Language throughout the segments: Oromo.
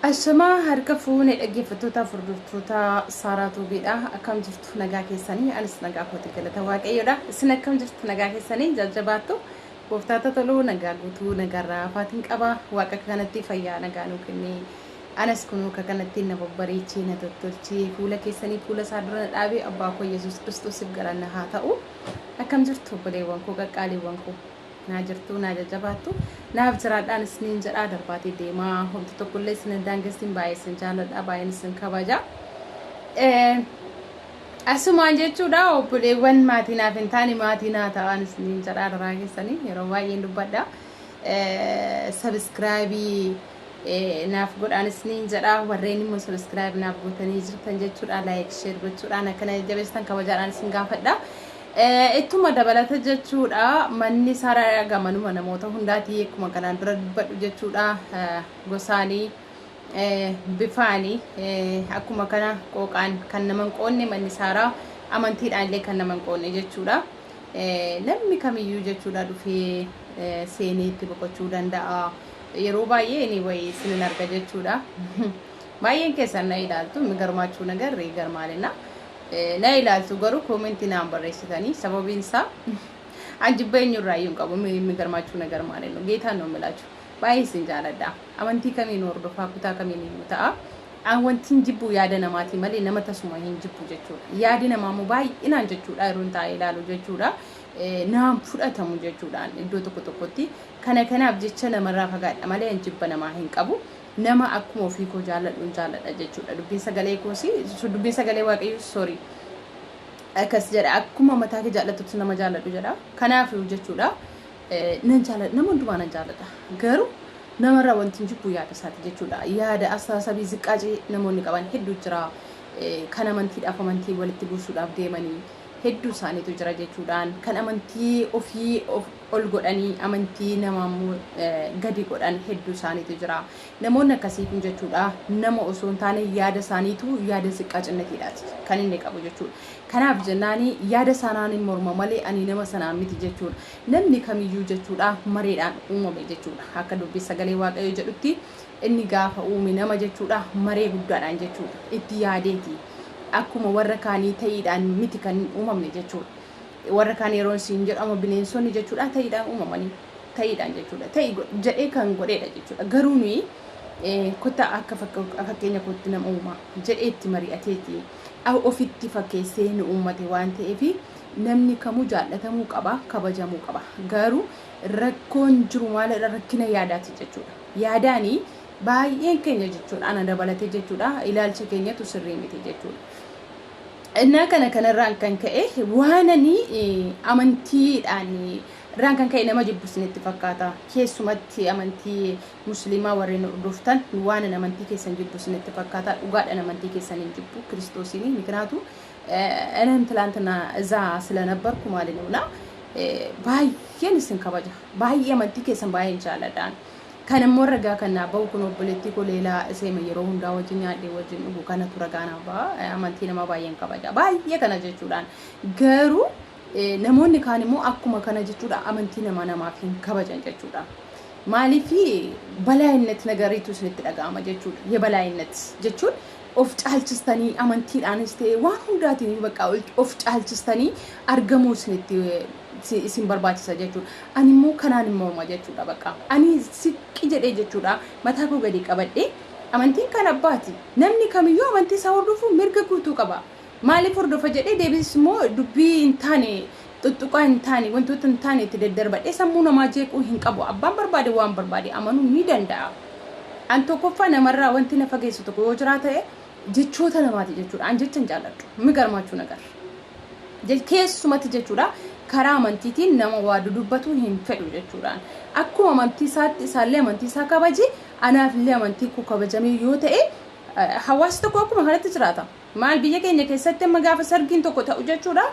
Ashamaa harka fuune dhaggeeffattootaaf hordoftoota Saaraa Tuubiidha. Akkam jirtu nagaa keessanii? Anis nagaa kooti galata Waaqayyoodha. Isin akkam jirtu nagaa keessanii? Jajjabaattu. Gooftaata toluu nagaa guutuu nagaarraa hafaatiin qaba. Waaqa akka kanatti fayyaa nagaa nuu kennee. Anas kunuu akka kanatti na babbareechee na tottolchee fuula keessanii fuula isaa dura na dhaabee abbaa koo Yesuus Kiristoosiif galanna haa ta'u. Akkam jirtu obboleewwan koo qaqqaaliiwwan koo. Naa jirtuu naa jajjabaattu naaf jiraadhaan isiniin jedhaa darbaatii deemaa homti tokkollee isin hin daangessin baay'ee isin jaalladha baay'een isin kabaja. Asumaan jechuudha obboleewwan maatii naaf hin taane maatii naa ta'an isiniin jedhaa daraa keessanii yeroo baay'een dubbadha. Sabiskiraayibii naaf godhaan isiniin jedhaa warreen immoo sabiskiraayib naaf gootanii jirtan jechuudha laayik sheer gochuudhaan akkana jajjabeessitan kabajaadhaan isin gaafadha. Ittuma dabalata jechuudha manni saaraa gamanuma namoota hundaati akkuma kanaan dura dubbadhu jechuudha gosaanii bifaanii akkuma kana qooqaan kan nama hin qoonne manni saaraa amantiidhaan illee kan nama hin qoonne jechuudha. Namni kamiyyuu jechuudha dhufee seenee itti boqochuu danda'a. Yeroo baay'ee ni wayii isinin arga jechuudha. Baay'een keessan na ilaaltu garmaachuu nagarri garmaalina. Na ilaaltu garuu koomentii naan barreessitanii sababiin isaa an jibba eenyurraa iyyuu hin qabu የሚገርማችሁ ነገር ማለት ነው ጌታን ነው የምላችሁ baay'ee isin jaaladha amantii kamiin hordofaa kutaa kamiin iyyuu ta'a an wanti hin jibbu yaada namaati malee nama tasuma hin jibbu jechuudha yaadi namaa immoo baay'inaan jechuudha yeroo hin taa'ee ilaalu jechuudha naan fudhatamu jechuudhaan iddoo tokko tokkotti kana kanaaf jecha namarraa fagaadha malee an jibba namaa hin qabu nama akkuma ofii koo jaalladhuun jaalladha jechuudha. Dubbiin sagalee koos dubbiin sagalee waaqayyoo sorry akkas jedha akkuma mataa kee jaallattutti nama jaalladhu jedha. Kanaaf jechuudha nan jaalladha nama hundumaa nan jaalladha. Garuu namarraa wanti hin jibbu yaada isaati jechuudha. Yaada astaasabii ziqqaacii namoonni qaban hedduu jira. Kan amantiidhaaf amantii walitti buusuudhaaf deemanii hedduu isaaniitu jira jechuudhaan kan amantii ofii of ol godhanii amantii namaa immoo gadi godhan hedduu isaaniitu jira. Namoonni akkasii kun jechuudha nama osoo hin taane yaada isaaniitu yaada ziqqaa cinnatiidhaati kan inni qabu jechuudha. Kanaaf jennaani yaada sanaan hin morma malee ani nama sanaan miti jechuudha. Namni kamiyyuu jechuudha mareedhaan uumame jechuudha. Akka dubbii sagalee Waaqayyoo jedhutti inni gaafa uume nama jechuudha maree guddaadhaan jechuudha. Itti yaadeeti. Akkuma warra kaanii ta'iidhaan miti kan hin uumamne jechuudha. Warra kaan yeroon siin jedhamu bineensonni jechuudha ta'iidhaan uumamanii ta'iidhaan jechuudha. Ta'i jedhee kan godheedha jechuudha. Garuu nuyi kottaa akka fakkeenya kootti nama uuma jedhee itti mari'ateeti. Ofitti fakkeessee nu uummate waan ta'eef namni kamuu jaallatamuu qaba, kabajamuu qaba. Garuu rakkoon jiru maalidha rakkina yaadaati jechuudha. Yaadaanii baay'een keenya jechuudha ana dabalatee jechuudha ilaalcha keenyatu sirrii miti jechuudha. Innaa kana kanarraan kan ka'e waan ani amantiidhaan irraan kan ka'e nama jibbu isinitti fakkaata. Keessumatti amantii musliimaa warreen hordoftan waan ani amantii keessan jibbu isinitti fakkaata. Dhugaadhaan amantii keessan hin jibbu kiristoosiin mikinaatu እኔም ትላንትና እዛ ስለነበርኩ ማለት ነው እና baay'een isin kabaja baay'ee amantii keessan baay'een jaaladhaan. Kan immoo ragaa kan naa bahu kun obboleettii koo leelaa iseema yeroo hundaa wajjin nyaadhee wajjin dhugu kanatu ragaa naa baha. Amantii nama baay'een kabaja. Baay'ee kana jechuudhaan. Garuu namoonni kaan immoo akkuma kana jechuudha amantii nama namaaf hin kabajan jechuudha. Maaliif balaayinnet nagariitu isinitti dhaga'ama jechuudha. Yebalaayinet jechuun of caalchistanii amantiidhaanis ta'e waan hundaatiin bakka of caalchistanii argamuu isinitti isin barbaachisa jechuudha. Ani immoo kanaan hin morma jechuudha bakka. Ani siqqi jedhee jechuudha mataa koo gadi qabadhee amantiin kan abbaati. Namni kamiyyuu amantii isaa hordofuu mirga guutuu qaba. Maaliif hordofa jedhee deebis immoo dubbii hin taane tuttuqaa hin taane wantoota hin taane itti daddarbadhee sammuu namaa jeequu hin qabu. Abbaan barbaade waan barbaade amanuu ni danda'a. An tokkoffaa namarraa wanti na fageessu tokko yoo jiraate jechoota namaati jechuudha. An jecha hin jaalladhu. የሚገርማችሁ ነገር keessumatti jechuudha karaa amantiitiin nama waa dudubbatu hin fedhu jechuudha. Akkuma amantii isaatti isaallee amantii isaa kabaji anaafillee amantii koo kabajamee yoo ta'e hawaasni tokko akkuma kanatti jiraata. Maal biyya keenya keessatti amma gaafa sargiin tokko ta'u jechuudha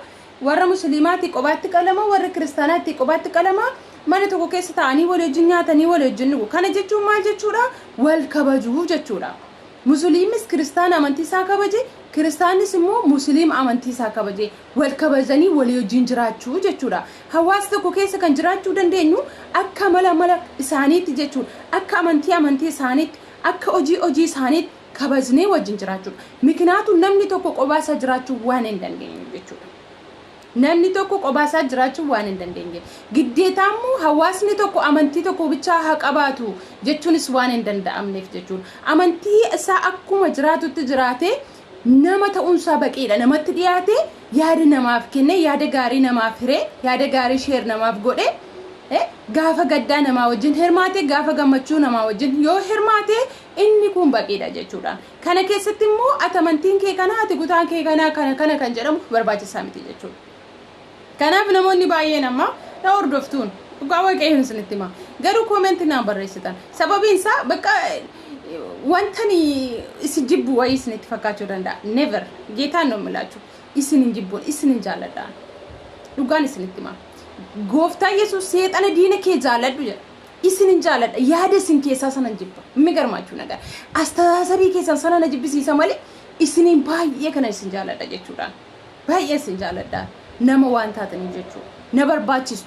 warra musliimaatti qobaatti qalama warra kiristaanaatti qobaatti qalama mana tokko keessa ta'anii wal wajjin nyaatanii wal wajjin dhugu. Kana jechuun maal jechuudha? Wal kabajuu jechuudha. Musliimis kiristaana amantii isaa kabaje, kiristaanis immoo musliima amantii isaa kabaje wal kabajanii walii wajjin jiraachuu jechuudha. Hawaasa tokko keessa kan jiraachuu dandeenyu akka mala mala isaaniitti jechuudha. Akka amantii amantii isaaniitti Akka hojii hojii isaaniitti kabajnee wajjin jiraachuudha. Mikinaatu namni tokko qophaa isaa jiraachuu waan hin dandeenye jechuudha. Namni tokko qophaa isaa jiraachuu waan hin dandeenye. Giddeetaa immoo hawaasni tokko amantii tokko bichaa haa qabaatu jechuunis waan hin danda'amneef jechuudha. Amantii isaa akkuma jiraatutti jiraatee nama ta'uunsaa baqiidha. Namatti dhiyaate, yaada namaaf kenne, yaada gaarii namaaf hiree, yaada gaarii share namaaf godhe, gaafa gaddaa namaa wajjin hirmaate, gaafa gammachuu namaa wajjin yoo hirmaate, inni kun baqiidha jechuudha. Kana keessatti immoo ati amantiin kee kana, ati kutaan kee kana, kana kana kan jedhamu barbaachisaa miti jechuudha. Kanaaf namoonni baay'een amma na hordoftuun, dhugaa Waaqayyoon isinitti hima. Garuu comment naan barreessitan. Sababiin isaa bakka wantani isin jibbu wayii isinitti fakkaachuu danda'a. Never, ጌታን ነው የምላችሁ። Isin hin jibbuun, isin hin jaalladhaan. Dhugaan isinitti hima. Gooftaa Yesuus "Seexana diina kee jaalladhu" jedha. Isin hin jaalladha. Yaada isin keessaa sana hin jibba. የሚገርማችሁ ነገር አስተሳሰብ keessan sana na jibbisiisa malee isiniin baay'ee kana isin jaalladha jechuudhaan. Baay'ee isin jaalladha. Nama waan taataniif jechuudha. Na barbaachistu.